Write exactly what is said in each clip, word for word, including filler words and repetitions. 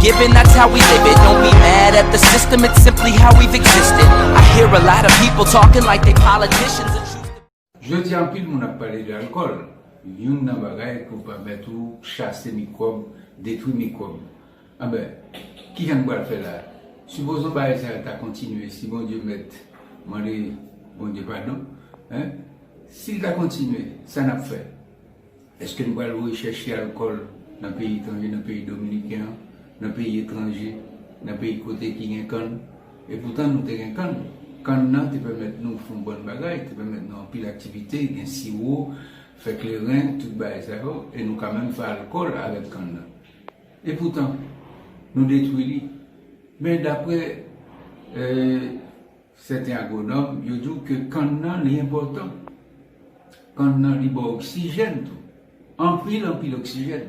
Given that's how we live it, don't be mad at the system, it's simply how we've existed. I hear a lot of people talking like they politicians and choose to Jodi a, anpil moun ap pale de alkòl. Youn nan bagay pou pèmèt ou chase mikwòb, detwi mikwòb. Anben, kijan n pral fè la? Sipozon bagay sa yo ta kontinye, si Bondye mèt, mande Bondye padon, en, si l ta kontinye, sa n ap fè? Èske n pral voye chèche alkòl nan peyi etranje, nan peyi dominiken an, nan peyi etranje, nan peyi kote ki gen kann? Epoutan, nou te gen kann. Kann nan te pèmèt nou fè yon bann bagay, te pèmèt nou anpil aktivite, gen siwo, fè kleren, tout bagay sa yo, e nou ka menm fè alkòl avèk kann nan. Epoutan, nou detwi li. Men daprè, euh, sèten agwonòm, yo di w ke kann nan li enpòtan. Kann nan li ba w oksijèn tou. Anpil, anpil oksijèn.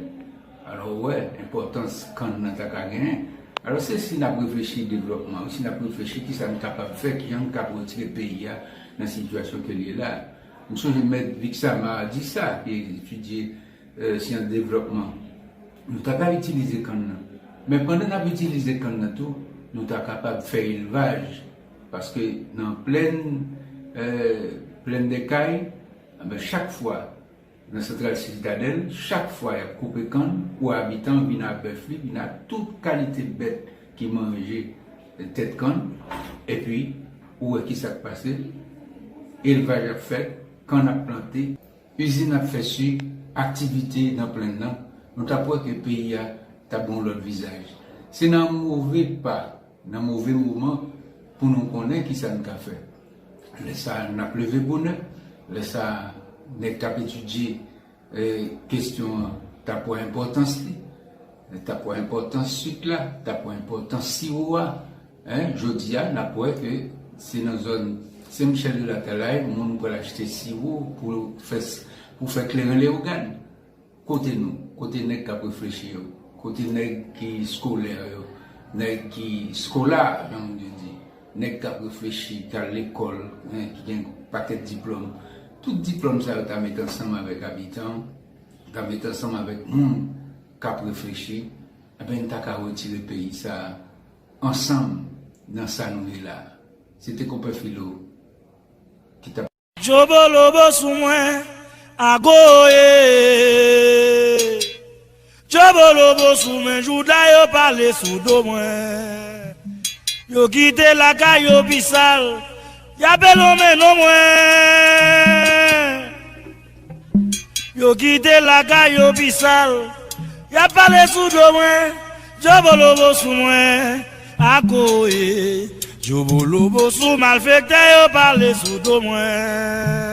Alò, ou wè, enpòtans kann nan ta ka genyen. Alò, se si n ap reflechi devlòpman, si n ap reflechi kisa n kapab fè, kijan n kab retire peyi a nan sitiyasyon ke l ye la. M sonje Mèt Vixamar di sa, ki etidye euh, syans devlòpman, nou ta ka itilize kann nan. Men pandan n ap itilize kann nan tou, nou ta kapab fè elvaj. Paske nan plèn, euh, plèn dè Kay, anben, chak fwa, nan Santral Sitadèl, chak fwa y ap koupe kann, ou abitan vin ak bèf li, vin ak tout kalite bèt ki manje tèt kann, epi ou wè kisa k pase, elvaj ap fèt, kann ap plante, izin ap fè sik, aktivite nan plèn nan, nou t ap wè ke peyi a t ap gen yon lòt vizaj. Se nan move pa, nan move moman, pou nou konnen kisa n ka fè. Lè sa a, n ap leve bonè, lè sa a, nèg k ap etidye, eh, kesyon an t ap wè enpòtans li, t ap wè enpòtans sik la, t ap wè enpòtans siwo a. En, jodi a, n ap wè ke se nan zòn Sen Michèl de Latalay, moun pral achte siwo pou fè, pou fè kleren Leyogàn. Kote nou? Kote nèg k ap reflechi yo? Kote nèg ki skolè yo? Nèg ki skola, jan moun yo di. Nèg k ap reflechi, k al lekòl, en, ki gen pakèt diplòm. Tout diplòm sa yo ta met ansanm avèk abitan, ta met ansanm avèk moun k ap reflechi, enben, n ta ka retire peyi sa a ansanm nan sa nou ye la a. Se te Konpè Filo ki t ap. Jobolobo sou mwen, agoye. Jobolobo sou mwen, jouda yo pale sou do mwen. Yo kite lakay yo pi sal, y ap elonmen non mwen. Yo kite lakay yo pi sal, y ap pale sou do mwen. Jobolobo sou mwen, agoye. Jobolobo sou malfektè yo pale sou do mwen.